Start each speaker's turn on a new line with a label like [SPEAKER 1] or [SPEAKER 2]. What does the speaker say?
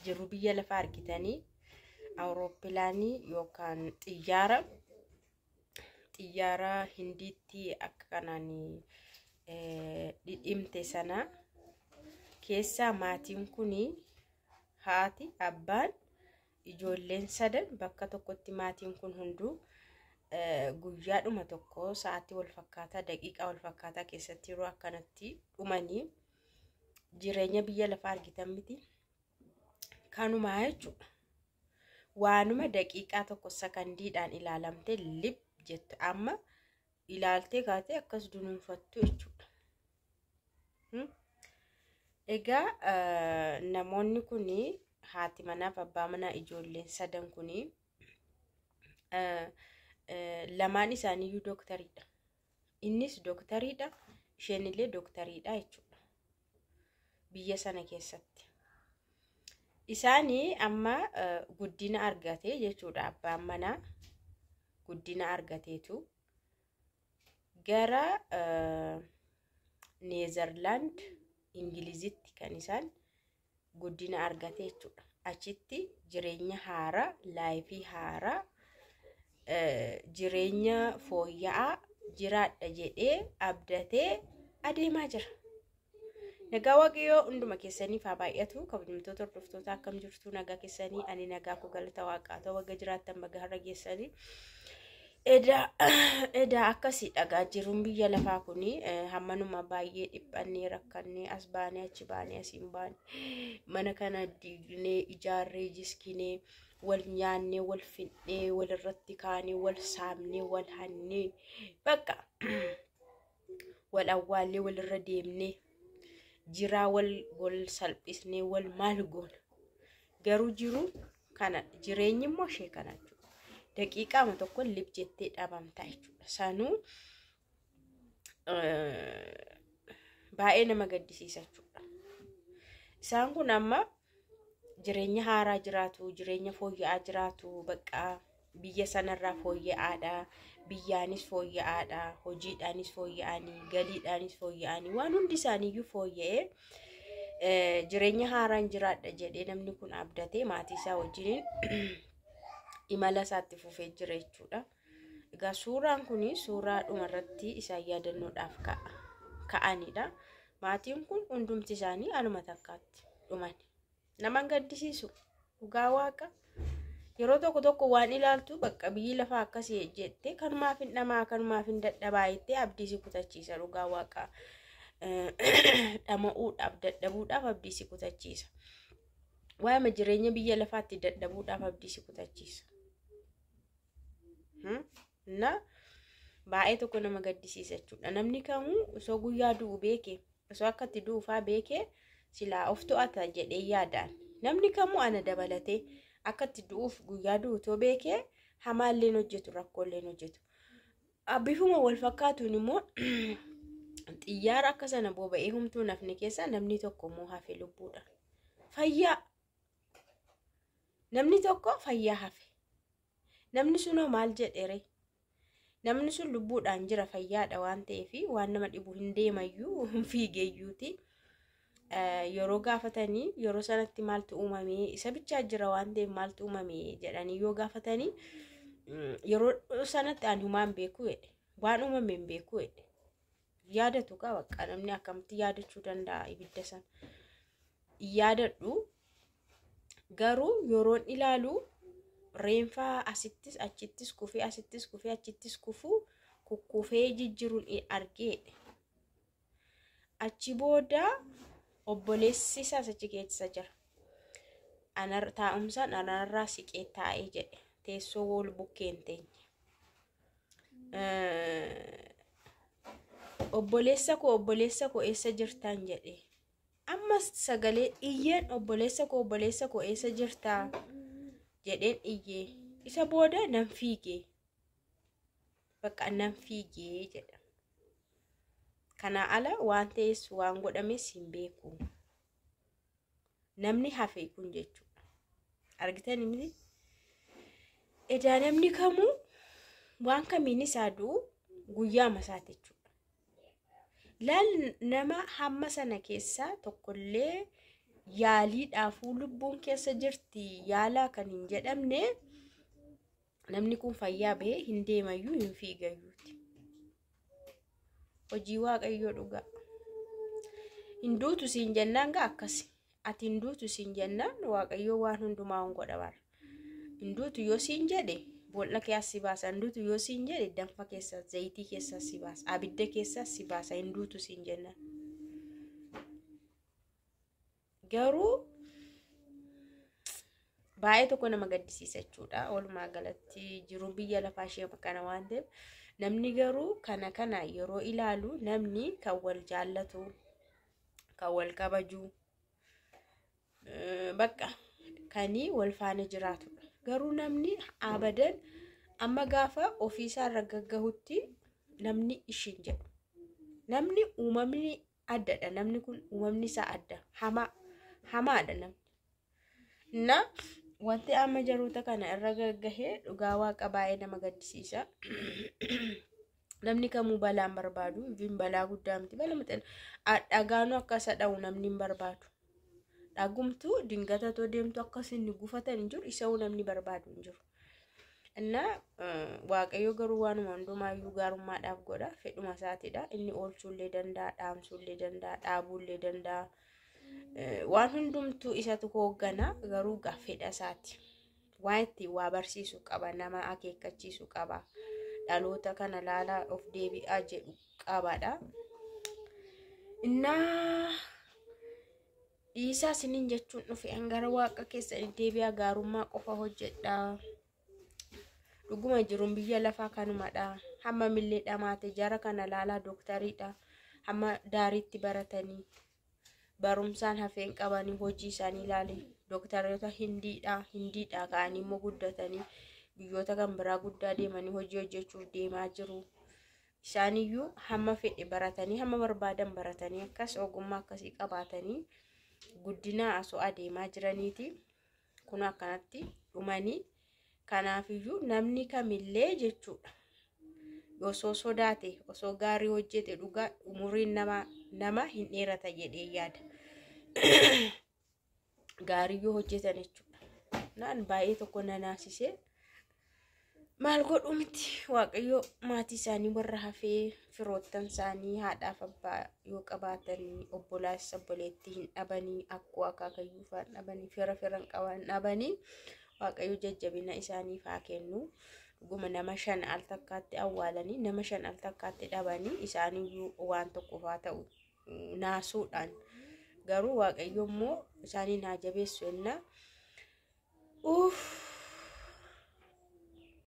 [SPEAKER 1] Jiru biyya lafaa argitanii awurooppilaanii yookaan xiyyaara Hindiitti akka kanaan dhidhimte sana keessaa maatiin kun haati, abbaan, ijoolleen sadan bakka tokkotti maatiin kun hunduu guyyaadhuma tokko sa'aatii wal fakkaataa, daqiiqaa wal fakkaataa keessatti yeroo akkanatti dhumanii jireenya biyya lafaa argitan miti. Kanumaa jechuudha. Waanuma daqiiqaa tokko sakandiidhaan ilaalamte lib jettu amma ilaaltee kaatee akkas dunuunfattu jechuudha. Egaa namoonni kun haati manaaf abbaa manaa ijoolleen sadan kun lamaan isaaniiyyuu dooktariidha. Innis dooktariidha, isheenillee dooktariidha jechuudha. Biyya sana keessatti. Isaanii amma guddina argate jechuudha, abbaan manaa guddina argateetu gara Neezerlaand Ingilizitti kan isaan guddina argate jechuudha. Achitti jireenya haaraa, laayifii haaraa, jireenya fooyya'aa jiraadha jedhee abdatee adeemaa jira. Nagaa Waaqayyoo hunduma keessaniif haa baay'atu. Kabajamtoota hordoftoota, akkam jirtu? Nagaa keessanii? Ani nagaa koo, galata Waaqaa ta'u. Baga jiraattan, baga har'a geessanii. Edaa akkasii dhagaa jiruun biyya lafaa kuni hammanuma baay'ee dhiphannee, rakkannee, as baanee achi baanee asiin baanee, mana kana diignee, ijaarree, jiskinee, wal nyaannee, wal fidnee, walirratti kaanee, wal saamnee, wal hannee, bakka wal awwaallee, walirra deemnee jiraa, wal wal salphisnee, wal maal goona, garuu jiru kana jireenyi immoo ishee kana jechuudha. Daqiiqaama tokko lib jettee dhabamtaa jechuudha. Sanuu baay'ee nama gaddisiisa jechuudha. Isaan kun amma jireenya haaraa jiraatu, jireenya fooyya'aa jiraatu, bakka biyya sanarraa fooyya'aadha, biyyaanis fooyya'aadha, hojiidhaanis fooyya'anii, galiidhaanis fooyya'anii, waan hundi isaaniiyyuu fooyya'ee jireenya haaraan jiraadha jedhee namni kun abdatee maatii isaa wajjiniin imala isaatti fufee jira jechuudha. Egaa suuraan kun suuraa dhumarratti isaan yaadannoodhaaf ka'anidha. Maatiin kun hundumti isaanii anuma takkaatti dhuman. Nama gaddisiisu, dhugaa Waaqa. Yeroo tokko tokko waan ilaaltu bakka biyyi lafaa akkasii jettee kanumaaf hin dhamaa, kanumaaf hin dadhabaa jettee abdii si kutachiisa, dhugaa Waaqa. Dhama'uudhaaf, dadhabuudhaaf abdii si kutachiisa. Waa'ima jireenya biyya lafaatti dadhabuudhaaf abdii si kutachiisa. Na baay'ee tokko nama gaddisiisa jechuudha. Namni kamuu osoo guyyaa du'u beeke, osoo akka itti du'uufaa beeke, silaa of to'ata jedhee yaadaan. Namni kamuu ana dabalatee akka itti du'uuf guyyaa du'u otoo beekee hamaalleen hojjetu, rakkooleen hojjetu. Bifuma wal fakkaatuun immoo xiyyaara akka sana boba'ee humtuu nafni keessa namni tokko immoo hafe lubbuudha. Fayyaa. Namni tokko fayyaa hafe. Namni sunoo maal jedhere? Namni sun lubbuudhaan jira, fayyaadha waan ta'eef waan nama dhibu hin deemayyuu, hin fiigeeyyuuti. Yeroo gaafatanii, yeroo sanatti maaltu uumame, isa bichaa jira waan ta'eef maaltu uumame jedhanii yoo gaafatanii, yeroo sanatti ani humaan beeku jedhe. Waan uumame hin beeku jedhe. Yaadatu kaa, bakka namni akkamitti yaadachuu danda'a ibidda sana? Yaadadhu garuu yeroon ilaalu reenfaa asittis achittis kufee, asittis kufee achittis kufuu, kukkufee jijjiruun argeedha. Achi booda obboleessi isaas achi keessa jira. Taa'umsaan anarraa siqee taa'ee jedhe, teessoo wal bukkeen teenye. "Obboleessa koo, obboleessa koo, eessa jirtaan?" jedhe. Ammas sagalee iyyeen, "Obboleessa koo, obboleessa koo, eessa jirtaa?" jedheen iyyee. Isa booda nan fiigee. Bakka nan fiigee jedha. Kanaa ala waan ta'es waan godhames hin beeku. Namni hafe kun jechuudha. Argitanii miti? Edaa namni kamuu waan kamiin isaa du'u guyyaa isaati jechuudha. Laal, nama hamma sana keessaa tokkollee Yaaliidhaafuu lubbuun keessa jirti yaalaa kan hin jedhamne namni kun fayyaa bahee hin deemayyuu hin fiigayyuuti. Hojii Waaqayyoo dhugaa. Hin duutu siin jennaan gaa akkasi. Ati hin duutu siin jennaan Waaqayyoo waan hundumaa hin godha bara. Hin duutu yoo siin jedhe boolla keessaa si baasa. Hin duutu yoo siin jedhe danfa keessaa, zayitii keessaa si baasa, abidda keessaa si baasa. Hin duutu siin jennaan. Garuu baay'ee tokko nama gaddisiisa jechuudha. Walumaa galatti jiruun biyya lafaa ishee kana waan ta'eef namni garuu kana yeroo ilaalu namni kan wal jaallatu, kan wal kabaju, bakka kanii wal faana jiraatudha. Garuu namni abadan amma gaafa ofiisaarra gaggahutti namni ishiin jedhu. Namni uumamni addadha. Namni kun uumamni isaa adda. Hamaadha namni. Na wanti amma jaroota kana irra gaggahee dhugaa waaqa baay'ee nama gaddisiisa. Namni kamuu balaa hin barbaadu. Ifiin balaa guddaa miti. Balaa miti. Dhagaanuu akka isa dha'u namni hin barbaadu. Dhagumtuu dingata too deemtu akkas inni gufatan hin jiru. Isa'uu namni barbaadu hin jiru. Innaa Waaqayyo garuu waanuma hundumaayyuu gaarummaadhaaf godha. Fedhuma isaatiidha. Inni oolchuullee danda'a, dhaamsuullee danda'a, dhaabuullee danda'a. Waan hundumtuu isatu hooggana garuu fedha isaati. Waan ittiin waa barsiisu qaba, nama akeekkachiisu qaba. Dhaloota kana laalaa of deebi'aa jedhu qabadha. Innaa dhiisaa isiniin jechuun dhufe gara waaqa keessa deebi'aa gaarummaa qofa hojjedha. Dhuguma jiruun biyya lafaa kanumadha. Hammamillee dhamaate jara kana laalaa dooktariidha. Hamma daariitti baratanii barumsaan hafeen qabanii hojii isaanii ilaali. Dooktaroota Hindiidha ka'anii immoo guddatanii biyyoota kan biraa guddaa deemanii hojii hojjechuuf deemaa jiru. Isaaniyyuu hamma fedhe baratanii hamma barbaadan baratanii akkas ogummaa akkasii qabaatanii guddina asoo adeemaa jiraniiti. Kun akkanatti dhumanii kanaafiyyuu namni kamillee jechuudha. Osoo sodaate osoo gaarii hojjete dhugaa umuriin nama hin dheerata jedhee yaada. Gaarii yoo hojjetan jechuudha. Naan baay'ee tokko na naasisee maal godhu miti Waaqayyo maatii isaanii warra hafee firoottan isaanii haadhaaf abbaa yoo qabaatanii obbolaas obboleettii hin dhabanii akkoo akaakayyuu fa'aa hin dhabanii fira firan qaban dhabanii Waaqayyo jajjabina isaaniif haa kennu. Dhuguma nama 5 al takkaatti awwaalanii nama 5 al takkaatti dhabanii isaaniyyuu waan tokko fa'aa ta'u naasuudhaan garuu Waaqayyo immoo isaaniin haa jabeessu jenna.